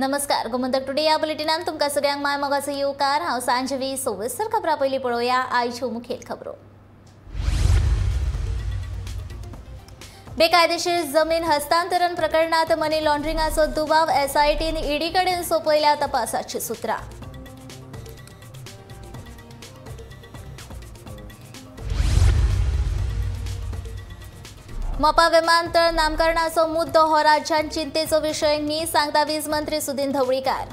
नमस्कार, गोमंतक टुडे या बुलेटिनान तुमकां सगळ्यांक my मोगाचो येवकार। हांव सांजवी सविस्तर खबरां पयलीं पळोवया आयच्यो मुखेल खबरो। बेकायदेशीर जमीन हस्तांतरण प्रकरणात मनी लॉन्ड्रिंगाचो दुबाव एसआयटीन ईडी कडेन सोंपयल्या तपासाची सुत्रां। मोपा विमानतळ नामकरणाचो मुद्दो हो राज्यान चिंतेचो विशय न्ही, सांगता वीज मंत्री सुदिन ढवळीकार।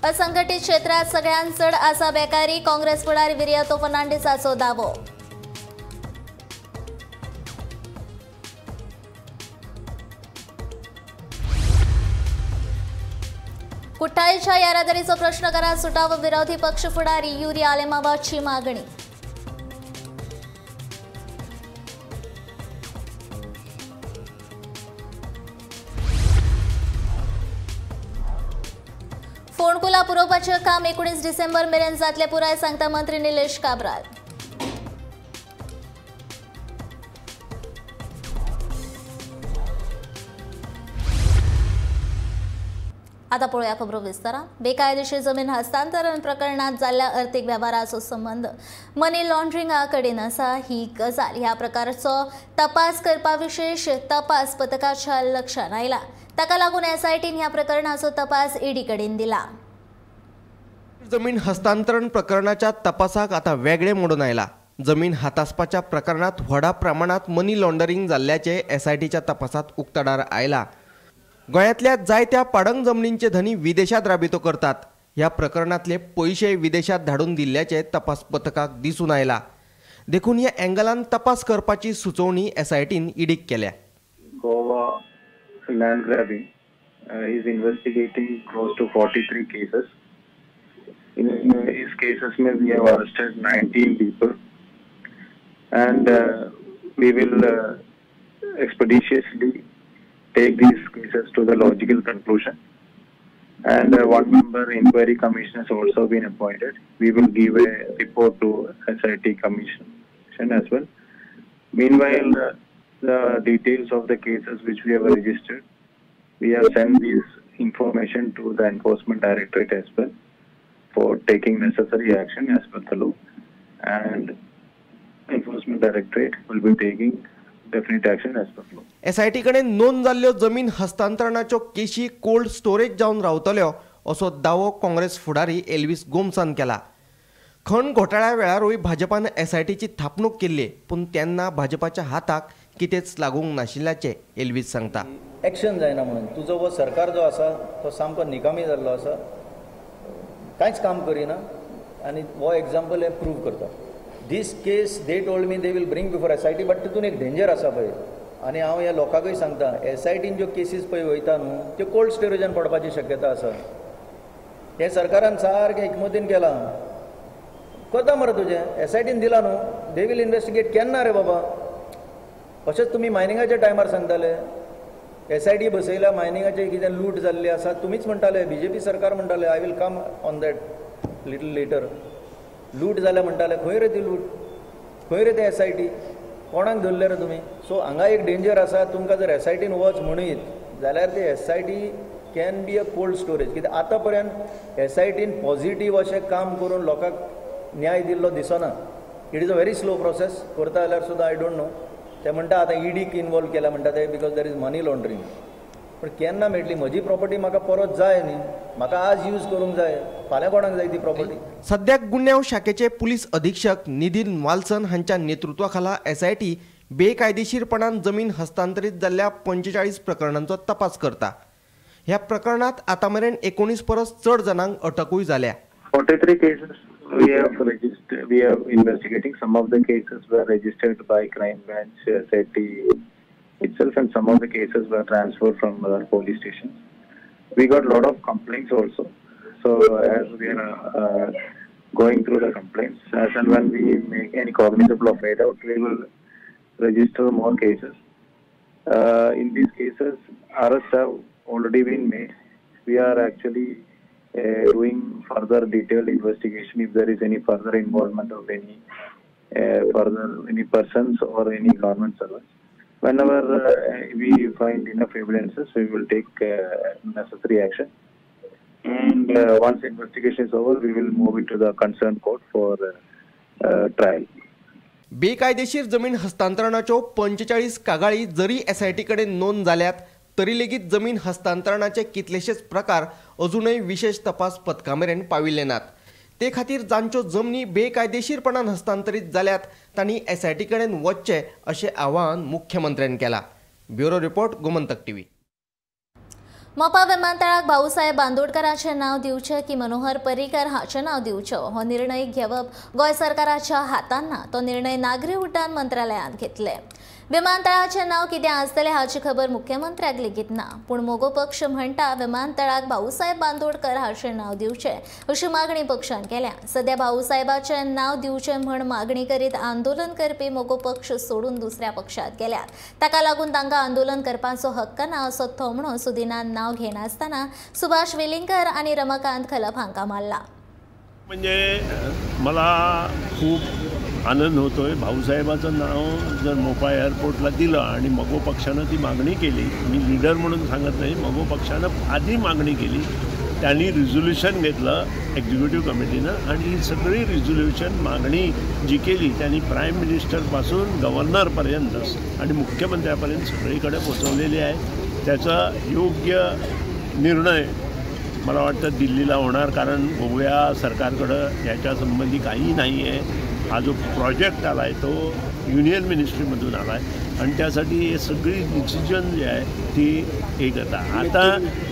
असंघटित क्षेत्रात सगळ्यांत चड आसा बेकारी, काँग्रेस फुडारी विरियातो फर्नांडीसाचो दावो। कुठ्ठाळीच्या येरादारीचो प्रश्न करा सुटावो, विरोधी पक्ष फुडारी युरी आलेमावाची मागणी। फोंडकुला पुरोवपाचें काम 19 डिसेंबर मेरेन जातलें पुराय, सांगता मंत्री निलेश काब्राल। आता पळोवया खबरो विस्तारान। बेकायदेशीर जमीन हस्तांतरण प्रकरणात जाल्ल्या अर्थीक वेव्हाराचो संबंध मनी लॉन्ड्रिंगा कडेन आसा ही गजाल ह्या प्रकारचो तपास करपा विशेष तपास पथकाच्या लक्षात आयला। ताका लागून एसआयटीन ह्या प्रकरणाचो तपास ईडी कडेन दिला। जमीन हस्तांतरण प्रकरणाच्या तपासाक आता वेगळे मोडून आयला। जमीन हातासपाच्या प्रकरणात व्हडा प्रमाणात मनी लॉन्ड्रिंग जाल्ल्याचे एसआयटीच्या तपासात उक्ताडार आयला। गोंयांतल्या जायत्या पाडंग जमनींचे धनी विदेशात राबितो करतात। ह्या प्रकरणातले पयशे विदेशात धाडून दिल्ल्याचे तपास पथकाक दिसून आयला। देखून ह्या अँगलान तपास करपाची सुचोवणी एसआयटीन ईडीक केल्या। Goa land grabbing is investigating close to 43 cases. In these cases में we have arrested 19 people and we will expeditiously take these cases to the logical conclusion, and one member inquiry commission has also been appointed. We will give a report to SIT commission as well. Meanwhile, the details of the cases which we have registered, we have sent this information to the Enforcement Directorate as well for taking necessary action as per the law, and Enforcement Directorate will be taking definite action as per law. SIT कडेन नोंद जाल्ल्यो जमीन हस्तांतरणाच्यो केशी cold storage जावन रावतल्यो असो दावो काँग्रेस फुडारी Elvis गोम्सान केला। खण घोटाळ्या वेळारूय भाजपान एसआयटीची थापणूक केल्ली, पूण तेन्ना भाजपाच्या हाताक कितेंच लागूंक नाशिल्ल्याचें एल्विस सांगता। एक्शन जायना म्हणून तुजो हो सरकार जो आसा तो सामको निकामी जाल्लो आसा, कांयच काम करिना आनी हो एग्जाम्पल हें प्रूव करता। This case they told me they will bring before SIT, but तितून एक डेंजर आसा पळय। आनी हांव ह्या लोकांकूय सांगता, एसआयटीन ज्यो केसीस पळय वयता न्हू त्यो कोल्ड स्टोरेजान पडपाची शक्यता आसा। हें सरकारान सारकें हिकमतीन केलां, करता मरे तुजें एसआयटीन दिलां न्हू, they will investigate केन्ना रे बाबा। अशेंच तुमी मायनिंगाच्या टायमार सांगताले एसआयटी बसयल्या, मायनिंगाचें कितें लूट जाल्ली आसा तुमीच म्हणटाले, बीजेपी सरकार म्हणटाले I will come on that little later. लूट जाल्या म्हणटाले, खंय रे ती लूट, खंय रे ते एसआयटी, कोणाक धरले रे तुमी। सो हांगा एक डेंजर आसा, तुमकां जर एसआयटीन वच म्हणीत जाल्यार ते SIT can be a cold storage. कित्याक आतां पर्यंत एसआयटीन पॉझिटीव अशें काम करून लोकांक न्याय दिल्लो दिसना। It is a very slow process. करता जाल्यार सुद्दां I don't know, ते म्हणटा आतां ईडीक इनवॉल्व केला म्हणटा ते because there is money laundering. पूण केन्ना मेळटली म्हजी प्रॉपर्टी, म्हाका परत जाय न्ही, म्हाका आज यूज करूंक जाय, फाल्यां कोणाक जाय ती प्रॉपर्टी। सद्याक गुन्यांव शाखेचे पुलीस अधीक्षक निधीन वाल्सन हांच्या नेतृत्वाखाला एसआयटी बेकायदेशीरपणान जमीन हस्तांतरीत जाल्ल्या 45 प्रकरणांचो तपास करता। ह्या प्रकरणात आतां मेरेन 19 परस चड जाणांक अटकूय जाल्या। 43 cases we have registered, we are investigating. Some of the cases were registered by crime branch SIT itself, and some of the cases were transferred from other police stations. We got a lot of complaints also. So as we are going through the complaints, as and when we make any cognizable of made out, we will register more cases. In these cases, arrests have already been made. We are actually doing further detailed investigation if there is any further involvement of any further any persons or any government servants. Whenever we find enough evidences, we will take necessary action. And once investigation is over, we will move it to the concerned court for trial. बेकायदेशीर जमीन हस्तांतरणाच्यो 45 कागाळी जरी SIT कडेन नोंद जाल्यात तरी लेगीत जमीन हस्तांतरणाचे कितलेशेच प्रकार अजूनय विशेष तपास पथका मेरेन पाविल्ले नात. ते खातीर जांच्यो जमनी बेकायदेशीरपणान हस्तांतरीत जाल्यात तांणी एसआयटी कडेन वचचें अशें आवाहन मुख्यमंत्र्यान केलां. Bureau report, Gomantak TV. Mopa विमानतळाक Bhausaheb बांदोडकराचें नांव दिवचें की मनोहर पर्रीकर हाचें नांव दिवचें हो निर्णय घेवप गोंय सरकाराच्या हातान ना. तो निर्णय नागरी उड्डाण मंत्रालयान घेतले. विमानतळाचें नांव कितें आसतलें हाची खबर मुख्यमंत्र्याक लेगीत ना. पूण मगो पक्ष म्हणटा विमानतळाक भाऊसाहेब बांदोडकर हाचें नांव दिवचें अशी मागणी पक्षान केल्या. सद्या भाऊसाहेबाचें नांव दिवचें म्हण मागणी करीत आंदोलन करपी मगो पक्ष सोडून दुसऱ्या पक्षात गेल्यात. ताका लागून तांकां आंदोलन करपाचो हक्क ना असो थोमणो सुदिनान नांव घेनासतना सुभाष वेलिंगकर आनी रमाकांत खलप हांकां मारला. म्हणजे मला खूप आनंद होतोय. भाऊसाहेबाचं नाव जर मोपा एअरपोर्टला दिलं आणि मगो पक्षानं ती मागणी केली, मी लीडर म्हणून सांगत नाही, मगो पक्षानं आधी मागणी केली, त्यांनी रिझोल्युशन घेतलं एक्झिक्युटिव्ह कमिटीनं आणि ही सगळी रिझोल्युशन मागणी जी केली त्यांनी प्राईम मिनिस्टरपासून गव्हर्नरपर्यंत आणि मुख्यमंत्र्यापर्यंत सगळीकडे पोचवलेली आहे. त्याचा योग्य निर्णय मला वाटतं दिल्लीला होणार, कारण गोव्या सरकारकडं याच्यासंबंधी काही नाही आहे. हा जो प्रोजेक्ट आला आहे तो युनियन मिनिस्ट्रीमधून आला आहे आणि त्यासाठी हे सगळी डिसिजन जी आहे ती हे करतात. आता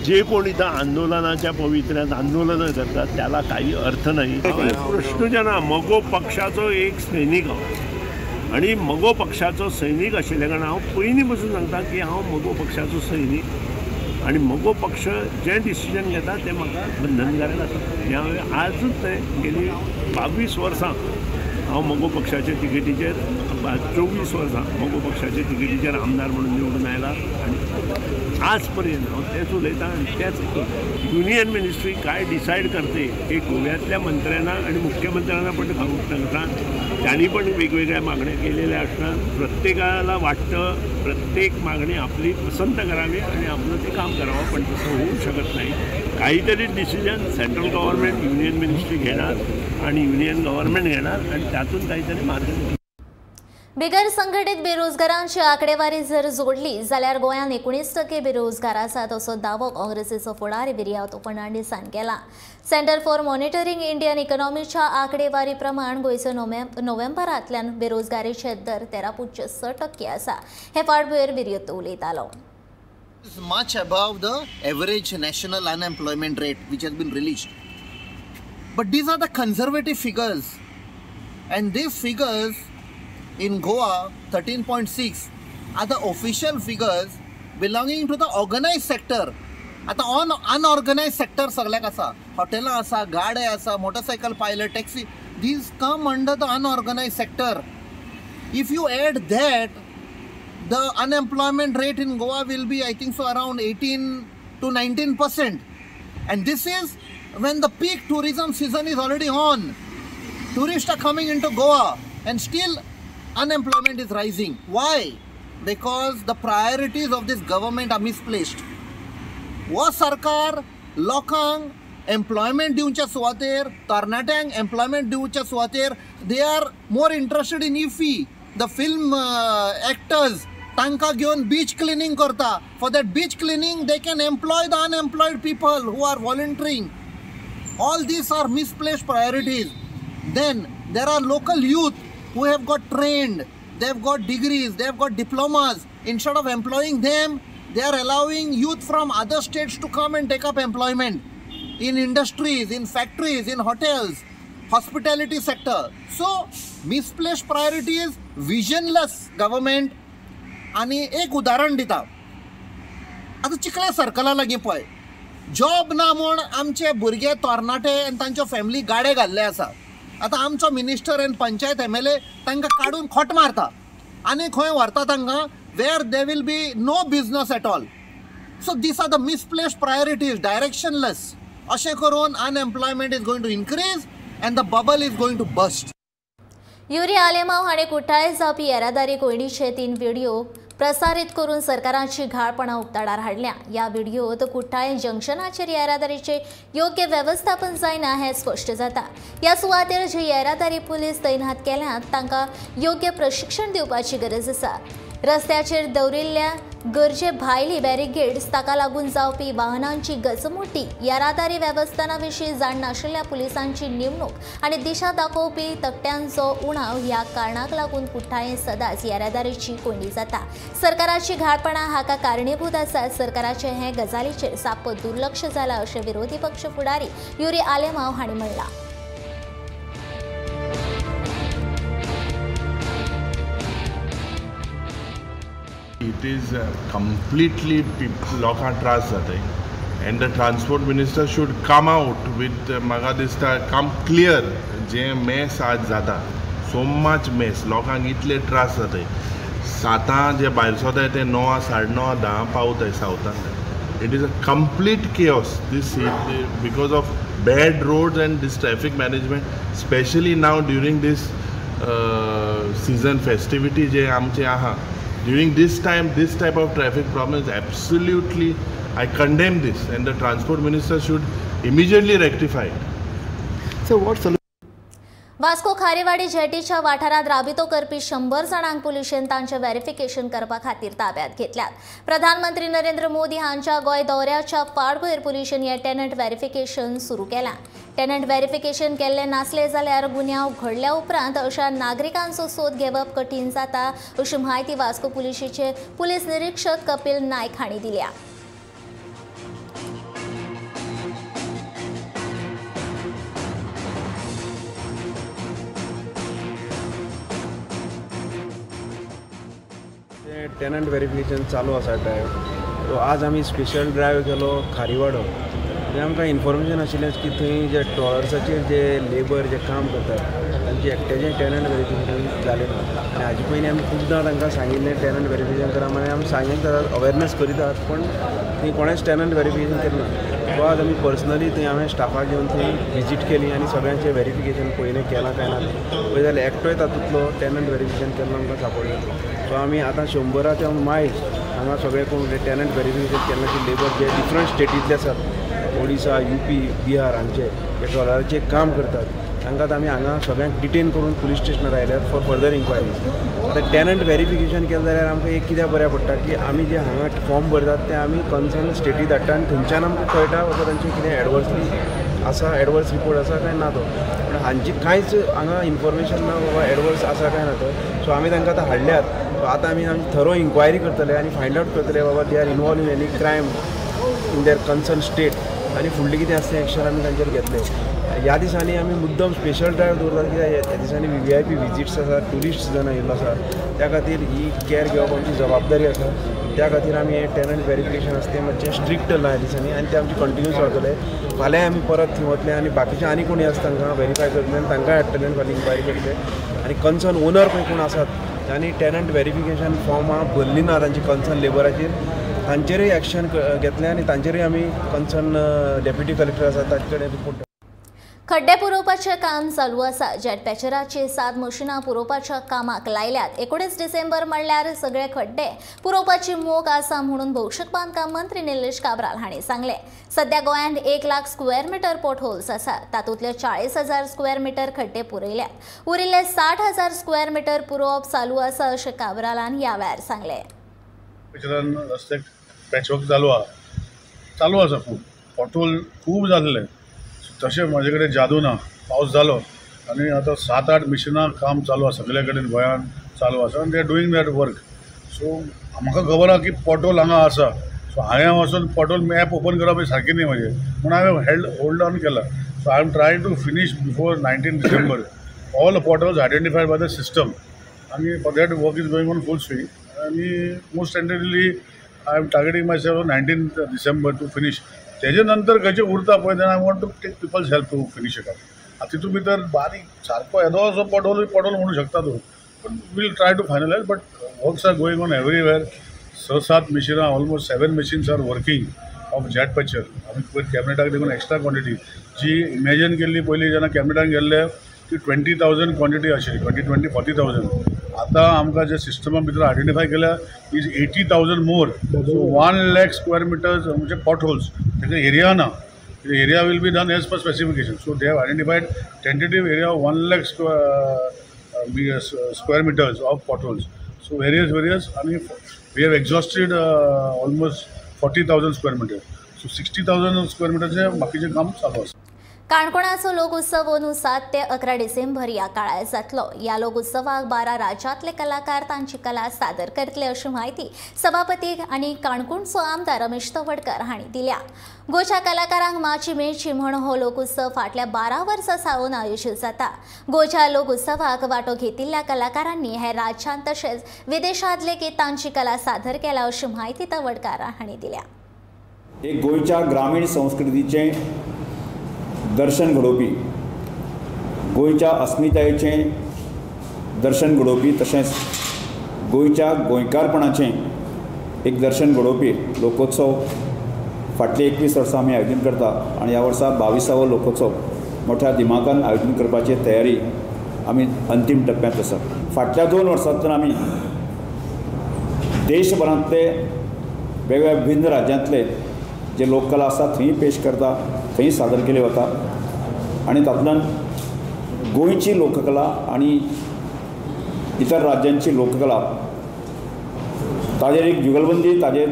जे कोण इथं आंदोलनाच्या पवित्र्यात आंदोलनं करतात त्याला काही अर्थ नाही. प्रश्न मगो पक्षाचो एक सैनिक हांव आणि मगो पक्षाचो सैनिक आशिल्ल्या कारणान हांव पयलीं पासून सांगता की हांव मगो पक्षाचो सैनिक आणि मगो पक्ष जे डिसिजन घेता ते म्हाका बंधनकारक आसा. हें हांवें आजूच न्हय, गेली 22 वर्सां हांव मगो पक्षाचे तिकेटीचेर, 24 वर्सां मगो पक्षाचे तिकेटीचेर आमदार म्हणून निवडून आयला आणि आजपर्यंत हांव तेच उलयतां आनी तेच युनियन मिनिस्ट्री काय डिसायड करते हे गोव्यातल्या मंत्र्यांना आणि मुख्यमंत्र्यांना पण ठाऊक नसता. त्यांनी पण वेगवेगळ्या मागण्या केलेल्या असणार. प्रत्येकाला वाटतं प्रत्येक मागणी आपली पसंत करावी आणि आपलं ते काम करावं, पण तसं होऊ शकत नाही. काहीतरी decision central government union ministry घेणार आणि युनियन गव्हर्नमेंट घेणार आणि त्यातून काहीतरी मार्ग. बिगर संघटित बेरोजगारांची आकडेवारी जर जोडली जाल्यार गोंयांत 19% बेरोजगार आसात असो दावो काँग्रेसीचो फुडारी विरियातो फर्नांडीसान केला. सेंटर फॉर मॉनिटरिंग इंडियन इकॉनॉमीच्या आकडेवारी प्रमाण गोंयचो नोव्हेंबरांतल्यान बेरोजगारीचे दर 13.6% आसा. हे फाटभुंयेर विरियातो उलयतालो. Is much above the average national unemployment rate which has been released. But these are the conservative figures, and these figures in Goa 13.6 are the official figures belonging to the organized sector. आता on unorganise sector सगळ्याक आसा, हॉटेलां आसा, गाडे आसा, motorcycle pilot, taxi, these come under the unorganized sector. If you add that, the unemployment rate in Goa will be, I think so, around 18 to 19%. And this is when the peak tourism season is already on. Tourists are coming into Goa and still unemployment is rising. Why? Because the priorities of this government are misplaced. वो सरकार लोकांक employment दिवच्या सुवातेर, तरणाट्यांक employment दिवच्या सुवातेर, they are more interested in IFFI, the film actors, तांकां घेवन beach cleaning करता. For that beach cleaning they can employ the unemployed people who are volunteering. All these are misplaced priorities. Then there are local youth who have got trained, they have got degrees, they have got diplomas. Instead of employing them, they are allowing youth from other states to come and take up employment in industries, in factories, in hotels, hospitality sector. So, misplaced priorities, visionless government. आनी एक उदाहरण दिता, आतां चिखले सर्कला लागीं पळय, job ना म्हूण आमचे भुरगे तरणाटे आनी तांच्यो फॅमिली गाडे घाल्ले आसा. आतां आमचो मिनिस्टर आनी पंचायत MLA तांकां काडून खोट मारता आनी खंय व्हरता तांकां, where there will be no business at all. So these are the misplaced priorities, directionless. अशें करून unemployment is going to increase and the bubble is going to burst. Yuri Alemao हाणें कुठ्ठाळे जावपी येरादारी कोंयडीचे 3 व्हिडिओ प्रसारीत करून सरकाराची घाळपणा उक्ताडार हाडल्या. ह्या व्हिडिओत कुठ्ठाळे जंक्शनाचेर येरादारीचे योग्य वेवस्थापन जायना हें स्पश्ट जाता. ह्या सुवातेर जे येरादारी पुलीस तैनात केल्यात तांकां योग्य प्रशिक्षण दिवपाची गरज आसा. रस्त्याचेर दवरिल्ल्या गरजे भायली बॅरिगेड्स ताका लागून जावपी वाहनांची गचमोटी येरादारी वेवस्थाना विशीं जाण नाशिल्ल्या पुलिसांची नेमणूक आनी दिशा दाखोवपी तकट्यांचो उणाव ह्या कारणाक लागून कुठ्ठाळे सदांच येरादारीची कोंयडी जाता. सरकाराची घाळपणा हाका कारणीभूत आसा. सरकाराचे हे गजालीचेर साप्प दुर्लक्ष जालां अशें विरोधी पक्ष फुडारी युरी आलेमाव हांणी म्हणलां. It is completely लोकांक त्रास जाताय and the transport minister should come out with म्हाका दिसता कम क्लियर जे मेस आज जाता सो मच मेस लोकांक इतले त्रास जाताय. 7 जे भायर सरताय ते 9, 9:30, 10 पावताय सावथान. It is a complete chaos this because of bad roads and this traffic management specially now during this season festivity जे आमचे आहा. During this time, this type of traffic problem is absolutely, I condemn this and the transport minister should immediately rectify it. So what solution? Vasco Kharewadi जेटीच्या वाठारांत राबितो करपी 100 जाणांक पुलिशेन तांचें verification करपा खातीर ताब्यात घेतल्यात. प्रधानमंत्री नरेंद्र मोदी हांच्या गोंय दौऱ्याच्या फाटभूंयेर पुलिशेन हें टेनंट व्हेरिफिकेशन सुरू केलां. टेनंट व्हेरिफिकेशन केल्लें नासलें जाल्यार गुन्यांव घडल्या उपरांत अशा नागरिकांचो सोद घेवप कठीण जाता अशी म्हायती वास्को पुलिशेचे पुलीस निरीक्षक कपिल नायक हांणी दिल्या. टेनंट वेरिफिकेशन चालू आसा ड्रायव्ह. सो आज आमी स्पेशल ड्रायव्ह केलो खारीवाडो. थंय आमकां इन्फॉर्मेशन आशिल्लें की थंय जे ट्रॉलर्साचेर जे लेबर जे काम करतात तांचे एकट्याचें टेनंट वेरिफिकेशन जालें ना. आनी हाजे पयलीं आमी खुबदां तांकां सांगिल्लें टेनंट वेरिफिकेशन करा म्हण आमी सांगिल्लें, अवेरनस करीतात, पूण थंय कोणेंच टेनंट वेरिफिकेशन केलें ना. सो आज आमी पर्सनली थंय हांवें स्टाफाक घेवन थंय विजीट केली आनी सगळ्यांचें वेरिफिकेशन पयलें केलां काय ना पळय जाल्यार एकटोय तातूंतलो टेनंट वेरिफिकेशन केल्लो आमकां सांपडलो. सो आमी आतां 100 मायज हांगा सगळे कोण टेनंट वेरिफिकेशन केन्ना की लेबर जे डिफरंट स्टेटींतले आसात, ओडिसा, यूपी, बिहार हांचे जे ट्रॉलराचेर काम करतात तांकां आमी हांगा सगळ्यांक डिटेन करून पुलीस स्टेशनार आयल्यात फॉर फर्दर इन्क्वायरी. आतां टेनंट वेरिफिकेशन केलें जाल्यार आमकां एक कित्याक बऱ्याक पडटा की आमी जे हांगा फॉर्म भरतात ते आमी कन्सर्न स्टेटी धाडटा आनी थंयच्यान आमकां कळटा बाबा तांचें कितें एडवर्सली आसा, एडवर्स रिपोर्ट आसा काय ना तो. पूण हांची कांयच हांगा इन्फॉर्मेशन ना बाबा एडवर्स आसा काय ना तो. सो आमी तांकां आतां हाडल्यात. सो आतां आमी आमची थरो इन्क्वायरी करतले आनी फायंड आवट करतले बाबा they are involve in any crime in their concern state आनी फुडलें कितें आसा तें एक्शन आमी तांचेर घेतले. ह्या दिसांनी आमी मुद्दम स्पेशल ड्रायव्ह दवरतात कित्याक ह्या दिसांनी VVIP visits आसा, ट्युरिस्ट जाण आयिल्लो आसा, त्या खातीर ही कॅर घेवप आमची जबाबदारी आसा. त्या खातीर आमी हें टेनंट वेरिफिकेशन आसा तें मातशें स्ट्रिक्ट ह्या दिसांनी आनी तें आमचें कंटिन्यूस रावतलें. फाल्यां आमी परत थंय वतले आनी बाकीचे आनी कोणी आसा तांकां वेरीफाय करतले आनी तांकां हाडटले आनी फाल्यां इन्क्वायरी करतले. आनी कन्सर्न ओनर पळय कोण आसात आनी टेनंट वेरिफिकेशन फॉर्मां भरलीं ना तांची कन्सर्न लेबराचेर तांचेरूय एक्शन घेतलें आनी तांचेरूय आमी कन्सर्न डेप्युटी कलेक्टर आसा ताचे कडेन रिपोर्ट. खड्डे पुरोवपाचें काम चालू आसा. जेट पॅचराची 7 मशिनां पुरोवपाच्या कामाक लायल्यात. 19 डिसेंबर म्हणल्यार सगळे खड्डे पुरोवपाची मोख आसा म्हणून भौशीक बांदकाम मंत्री निलेश काब्राल हांणी सांगलें. सध्या गोंयांत 1 लाख स्क्वेअर मिटर पोटहोल्स आसात. तातूंतले 40,000 स्क्वेअर मिटर खड्डे पुरयल्यात. उरिल्ले 60,000 स्क्वेअर मिटर पुरोवप चालू आसा अशें काब्रालान ह्या वेळार सांगलें. रस्त्याक पॅचवर्क चालू आसा, चालू आसा, खूब पोटहोल खूब जाल्ले. तशें म्हाजे कडेन जादू ना, पावस जालो आनी आतां 7-8 मिशिनां काम चालू आसा सगळे कडेन गोंयांत चालू आसा आनी they are doing that work. So म्हाका खबर आहा की पोटहोल हांगा आसा. सो हांवें वचून पोटहोल मॅप ओपन करप हें सारकें न्ही म्हजें, म्हूण हांवें होल्ड ऑन केला. So I am trying to finish before 19 December all potholes identified by the system आनी for that work is going on full swing. आनी most tentatively I am targeting myself 19 December to finish. तेजे नंतर खंयचे उरता पळय then I want to take people's help to finish it up. आतां तितून भितर बारीक सारको येदोसो पोटहोल पोटहोल म्हणू शकता तूं, पण we'll try to finalise. But works are going on everywhere. 6-7 मिशिनां, almost 7 machines are working of jet patcher. आमी पयर कॅबिनेटाक देखून एक्स्ट्रा क्वॉन्टिटी जी इमॅजीन केल्ली पयलीं जेन्ना कॅबिनेटान गेल्ले ती 20,000 क्वॉन्टिटी आशिल्ली, 20, 40,000. आतां आमकां जे सिस्टमा भितर आयडेंटिफाय केल्या is 80,000 more. So 1 lakh square meters म्हणजे पॉट होल्स, ताका एरिया ना, area will be done as per specification. So they have identified tentative area 1 lakh square meters of pot holes. So various आनी we have exhausted almost 40,000 square meter. So 60,000 square मिटरचें बाकीचें काम चालू आसा. काणकोणाचो लोकोत्सव अंदू 7 ते 11 डिसेंबर ह्या काळार जातलो. ह्या लोकोत्सवाक 12 राज्यांतले कलाकार तांची कला सादर करतले अशी म्हायती सभापती आनी काणकोणचो आमदार रमेश तवडकर हांणी दिल्या. गोंयच्या कलाकारांक माची मेळची म्हूण हो लोकोत्सव फाटल्या 12 वर्सां सावन आयोजीत जाता. गोंयच्या लोकोत्सवाक वांटो घेतिल्ल्या कलाकारांनी हे राज्यांत तशेंच विदेशांत लेगीत तांची कला सादर केल्या अशी म्हायती तवडकर हांणी दिल्या. एक गोंयच्या ग्रामीण संस्कृतीचें दर्शन घडोवपी, गोंयच्या अस्मितायेचें दर्शन घडोवपी, तशेंच गोंयच्या गोंयकारपणाचें एक दर्शन घडोवपी लोकोत्सव फाटली 21 वर्सां आमी आयोजन करता आनी ह्या वर्सा 22वो लोकोत्सव मोठ्या दिमाखान आयोजन करपाची तयारी आमी अंतीम टप्प्यांत आसा. फाटल्या 2 वर्सांतल्यान आमी देशभरांतले वेगवेगळ्या भिन्न राज्यांतले जे लोककला आसा थंय पेश करता, थंय सादर केले वता आनी तातूंतल्यान गोंयची लोककला आनी इतर राज्यांची लोककला ताजेर एक जुगलबंदी, ताजेर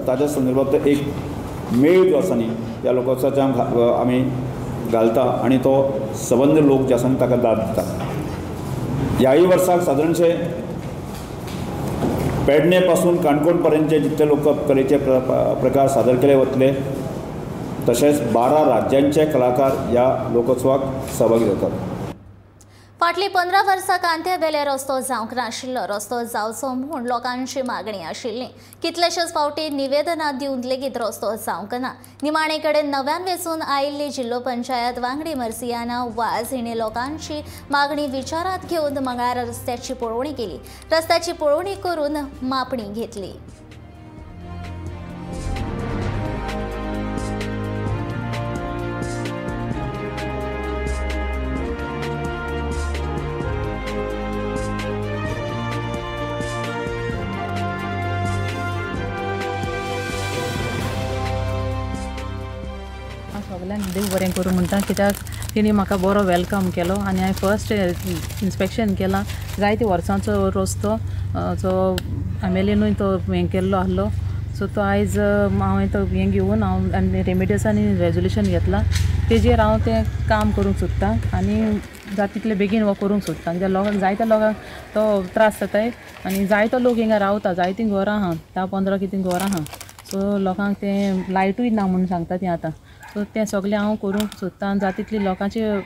ताज्या संदर्भात एक मेळ जो आसा न्ही ह्या लोकोत्सवाच्या आमी घालता आनी तो सबंद लोक जे आसा न्ही ताका दाद दिता. ह्याय वर्साक सादारणशे पेडणे पासून काणकोण पर्यंतचे जितले लोककलेचे प्रकार सादर केले वतले, तशेंच 12 राज्यांचे कलाकार ह्या लोकोत्सवाक सहभागी जातात. फाटली 15 वर्सां कांत्यावेले रस्तो जावंक नाशिल्लो. रस्तो जावचो म्हूण लोकांची मागणी आशिल्ली. कितलेशेच फावटी निवेदनां दिवन लेगीत रस्तो जावंक ना. निमाणे कडेन नव्यान वेंचून आयिल्ली जिल्लो पंचायत वांगडी मर्सियाना वाज हिणें लोकांची मागणी विचारांत घेवन मंगळारा रस्त्याची पळोवणी केली. रस्त्याची पळोवणी करून मापणी घेतली. सगल्यांक देव बरें करूं म्हणटा, कित्याक तिणी म्हाका बरो welcome केलो आनी हांवें फर्स्ट इन्स्पेक्शन केलां. जायते वर्सांचो रस्तो जो एम एल एनूय तो हें केल्लो आसलो, सो तो आयज हांवें तो हें घेवन हांव आनी रेमिडियस आनी रेजोल्युशन घेतलां, तेजेर हांव तें काम करूंक सोदतां आनी जाता तितले बेगीन हो करूंक सोदतां, कित्याक लोकांक जायत्या लोकांक तो त्रास जाताय आनी जायतो लोक हिंगा रावता, जायतीं घरां आहा, 10-15 कितें घरां आहा, सो लोकांक तें लायटूय ना म्हूण सांगता तीं आतां. सो तें सगळें हांव करूंक सोदतां आनी जाता तितलें लोकांचें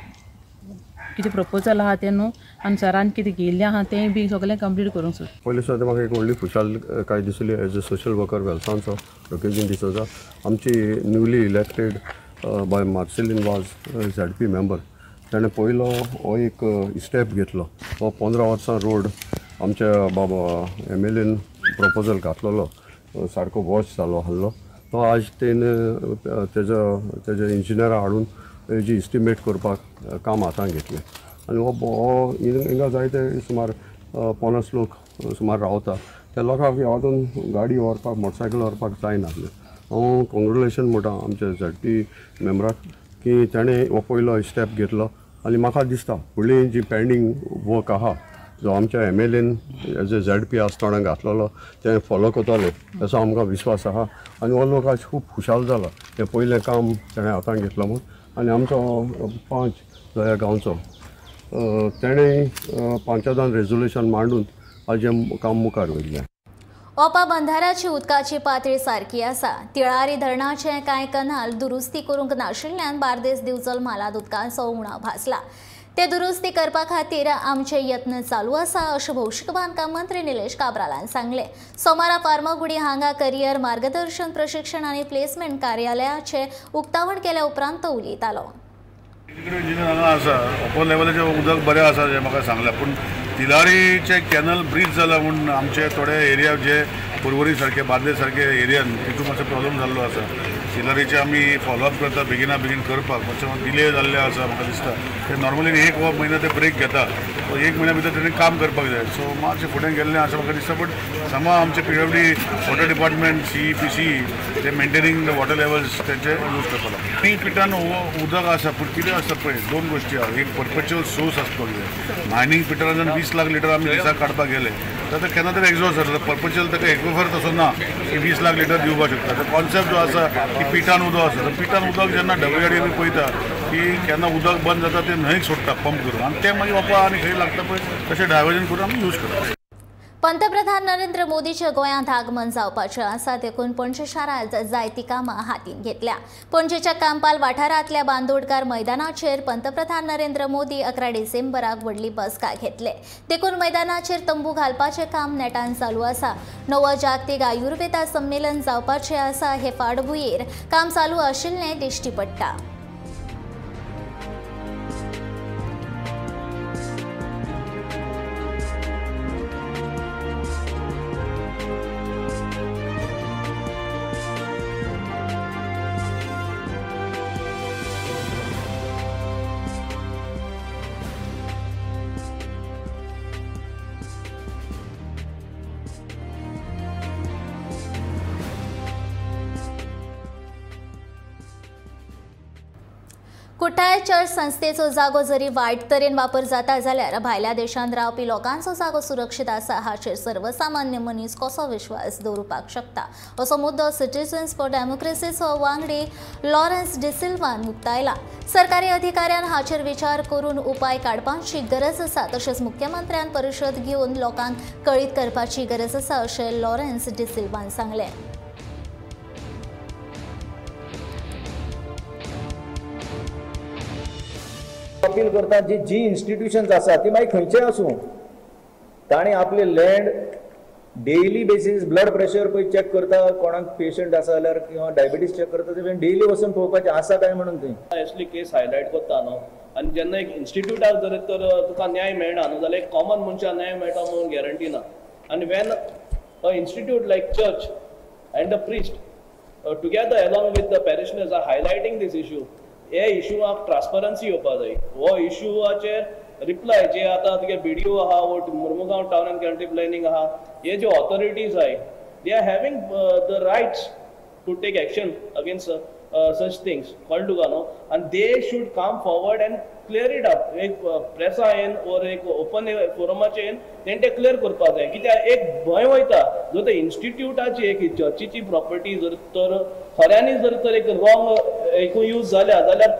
कितें प्रपोजल आहा तें न्हू आनी सरान कितें घेयल्लें आहा तें बी सगळें कंप्लीट करूंक सोदता. पयलीं सुद्दां म्हाका एक व्हडली खुशालकाय दिसली एज अ सोशल वर्कर वेलसांचो रोकेजीन डिसोजा, आमची newly elected by Marceline Vaz ZP member, ताणें पयलो हो एक स्टेप घेतलो. हो 15 वर्सां रोड आमच्या बाबा एम एल एन प्रपोजल घातलेलो, सारको वॉश जालो आहलो, तो आज तेणे तेजो तेजे इंजिनियरां हाडून तेजी इस्टिमेट करपाक काम हातांत घेतलें आनी हो हिंगा जायते सुमार 50 लोक सुमार रावता, त्या लोकांक ह्या वाटेन गाडी व्हरपाक मोटरसायकल व्हरपाक जायनासलें. हांव कॉंग्रेच्युलेशन म्हणटा आमच्या झेडपी मेंबराक की ताणें हो पयलो स्टेप घेतलो आनी म्हाका दिसता फुडली जी पेंडींग वर्क आहा जो आमच्या M L N as a ZP आसतना घातलेलो तें फॉलो करतले असो आमकां विश्वास आहा आनी हो लोक आज खूब खुशाल जाला तें पयलें काम ताणें हातांत घेतलो म्हूण. आनी आमचो पंच जो ह्या गांवचो तेणें पंचायतान रेजोल्युशन मांडून आज हें काम मुखार व्हेल्लें. ओपा बंधाराची उदकाची पातळी सारकी आसा. तिळारी धरणाचे कांय कनाल दुरुस्ती करूंक नाशिल्ल्यान बार्देस दिवचल म्हालांत उदकाचो उणाव भासला. ते दुरुस्ती करपा खातीर आमचे यत्न चालू आसा अशें भौशीक बांदकाम मंत्री निलेश काब्रालान सांगलें. सोमारा फार्मागुडी हांगा करियर मार्गदर्शन प्रशिक्षण आनी प्लेसमेंट कार्यालयाचें उक्तावण केल्या उपरांत तो उलयतालो. हांगा आसा अपर लेवलाचें उदक बरें आसा जें म्हाका सांगलां, पूण तिलारीचे कॅनल ब्रीज जाला म्हूण आमचे थोडे एरिया जे पर्वरी सारके बार्देस सारके एरियान तितून मातसो प्रॉब्लम जाल्लो आसा. तिलारीचे आमी फॉलोअप करता बेगिना बेगीन करपाक, मातशें डिले जाल्ले आसा म्हाका दिसता. ते नॉर्मली एक म्हयनो ते ब्रेक घेता, सो एक म्हयन्या भितर तेणी काम करपाक जाय. सो मातशें फुडें गेल्लें आसा म्हाका दिसता. बट समा आमचे PWD water department CEPC ते मेंटेनिंग the water levels तेंचे यूज करपाक लागता. ती पिटान उदक आसा पूण कितें आसता पळय, दोन गोश्टी आहा. एक परपेच्युअल सोर्स आसपाक जाय. मायनींग पिटान 20 लाख लिटर आमी दिसाक काडपाक गेले तर केन्ना तरी एक्झॉस्ट जाता. परपेच्युअल ताका एक्वेफर तसो ना की 20 लाख लिटर दिवपाक शकता. तर कॉन्सेप्ट जो आसा की पिटान उदक आसा, तर पिटान उदक जेन्ना डब्ल्यूआरडी आमी पळयता की केन्ना उदक बंद जाता ते न्हंयेक सोडटा पंप करून आनी तें मागीर वापर आनी खंय लागता पळय तशें डायवर्जन करून आमी यूज करता. पंतप्रधान नरेंद्र मोदीचे गोंयांत आगमन जावपाचें आसा, देखून पणजे शारांत जायतीं कामां हातीन घेतल्या. पणजेच्या कांपाल वाठारांतल्या बांदोडकार मैदानाचेर पंतप्रधान नरेंद्र मोदी 11 डिसेंबराक व्हडली बसका घेतले. देखून मैदानाचेर तंबू घालपाचें काम नेटान चालू आसा. नवो जागतीक आयुर्वेदा संमेलन जावपाचें आसा हे फाटभुंयेर काम चालू आशिल्लें दिश्टी पडटा. कुठाय चर्च संस्थेचो जागो जरी वायट तरेन वापर जाता जाल्यार भायल्या देशांत रावपी लोकांचो जागो सुरक्षीत आसा हाचेर सर्वसामान्य मनीस कसो विश्वास दवरुपाक शकता असो मुद्दो सिटीजन्स फॉर डेमोक्रेसीचो वांगडी लॉरन्स डिसिल्वान उक्तायला. सरकारी अधिकाऱ्यान हाचेर विचार करून उपाय काडपाची गरज आसा, तशेंच मुख्यमंत्र्यान परिशद घेवन लोकांक कळीत करपाची गरज आसा अशें लॉरन्स डिसिल्वान सांगलें. अपील करता जी जी इन्स्टिट्यूशन्स आसा ती मागीर खंयचे आसूं, ताणें आपले land daily basis blood pressure पळय चॅक करता, कोणाक पेशंट आसा जाल्यार किंवा डायबिटीज चॅक करता, ते डेली वचून पळोवपाचें आसा काय म्हणून. थंय असली केस हायलायट करता न्हू, आनी जेन्ना एक इन्स्टिट्यूटाक जर तर तुका न्याय मेळना न्हू जाल्यार एक कॉमन मनशाक न्याय मेळटा म्हणून गॅरंटी ना. आनी when a institute like church and a priest together along with the parishioners are highlighting this issue, हे इशूआक ट्रान्सपरन्सी येवपा जाय. हो इशूआचेर रिप्लाय जे आतां तुगे बीडीओ आहा वो Mormugao town and country planning आहा, हे जे ऑथॉरिटीज आहाय they are having the rights to take action against such things, कळ्ळें तुका न्हू. आनी they should come forward and clear it up. एक प्रेसा येन ओर एक ओपन फोरमाचेर येन तेणें तें क्लियर करपाक जाय. कित्याक एक भंय वयता जर ते इन्स्टिट्यूटाची एक चर्चीची प्रॉपर्टी जर तर खऱ्यांनी जर तर एक रॉंग एक यूज जाल्या जाल्यार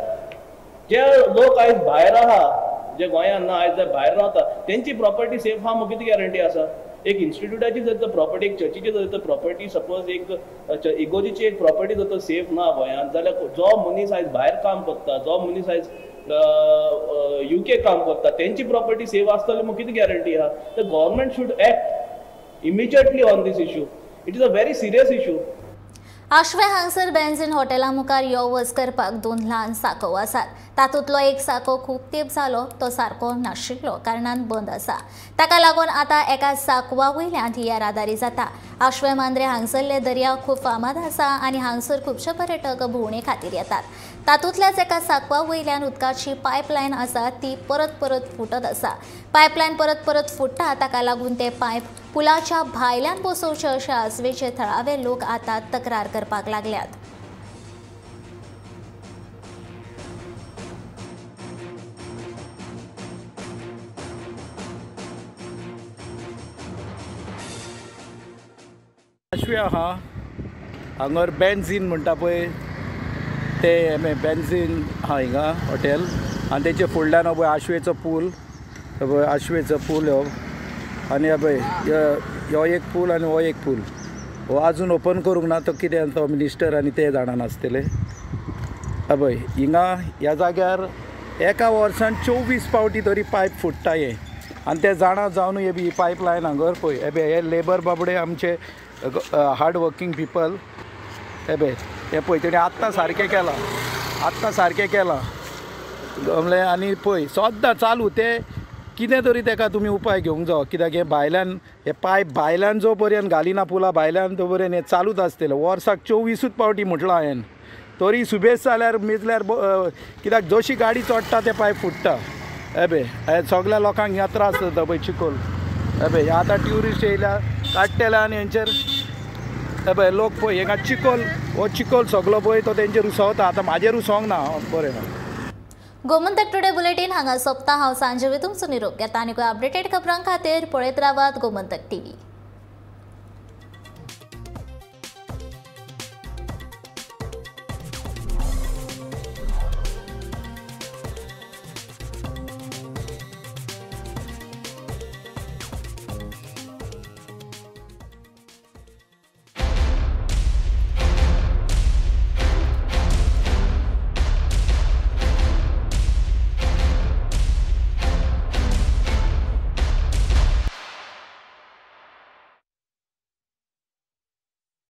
जे लोक आयज भायर आहा, जे गोंयांत ना आयज भायर रावता तेंची प्रॉपर्टी सेफ आहा म्हूण कितें गॅरंटी आसा. एक इन्स्टिट्यूटाची जर तर प्रॉपर्टी, एक चर्चीची जर तर प्रॉपर्टी सपोज एक इगोजीची एक प्रॉपर्टी जर तर सेफ ना गोंयांत जाल्यार जो मनीस आयज भायर काम करता, जो मनीस आयज युके काम करता तेंची प्रॉपर्टी सेफ आसतली म्हूण कितें गॅरंटी आहा. तर government should act immediately on this issue. It is a very serious issue. Ashwem हांगसर बेन्झीन हॉटेला मुखार यो वच करपाक दोन ल्हान साकव आसात. तातूंतलो एक साको खूब तेंप जालो तो सारको नाशिल्लो कारणान बंद आसा. ताका लागून आतां एका साकवा वयल्यान ही येरादारी जाता. आश्वें मांद्रे हांगसरले दर्या खूब फामाद आसा आनी हांगसर खुबशे पर्यटक भोंवणे खातीर येतात. तातूंतल्याच एका साकवा वयल्यान उदकाची पायपलायन आसा ती परत परत फुटत आसा. पायपलायन परत परत फुट्टा ताका लागून ते पायप पुलाच्या भायल्यान बसोवचे अशे आसवेचे थळावे लोक आतां तक्रार करपाक लागल्यात. आश्वें आहा हांगर बेन्झीन म्हणटा पळय ते बेन्झीन आहा हिंगा हॉटेल आनी तेचे फुडल्यान पळय आश्वेचो पूल, पळय आश्वेचो पूल हो आनी पळय हो एक पूल आनी हो एक पूल हो आजून ओपन करूंक ना, तो कितें तो मिनिस्टर आनी ते जाणा नासतले. पळय हिंगा ह्या जाग्यार एका वर्सान 24 फावटी तरी पायप फुट्टा हें आनी ते जाणा जावन हे बी पायप लायन हांगर पळय हे हे लेबर बाबडे आमचे हार्ड वर्कींग पिपल हे पळय हे पळय तेणी आत्तां सारकें केलां, आत्तां सारकें केलां म्हणलें. आनी पळय सद्दां चालू ते कितें तरी तेका तुमी उपाय घेवंक जावो कित्याक हें भायल्यान हे पायप भायल्यान जो पर्यंत घालिना पुला भायल्यान तो पर्यंत हें चालूच आसतलें. वर्साक 24 पावटी म्हटलां हांवें, तरी सुबेज जाल्यार मेजल्यार कित्याक जशी गाडी चडटा ते पायप फुट्टा. हे पळय सगल्या लोकांक ह्या त्रास जाता पळय चिकोल. हे पळय आतां ट्युरिस्ट येयल्या काडटेले आनी हेंचेर हे पळय लोक पळय हिंगा चिकोल, हो चिकोल सगलो पळय तो तेंचेर उसवता. आतां म्हाजेर उसोवंक ना, बरें ना. गोमंतक टुडे बुलेटीन हांगा सोंपता. हांव सांजवी तुमचो निरोप घेता आनी अपडेटेड खबरां खातीर पळयत रावात गोमंतक टीव्ही.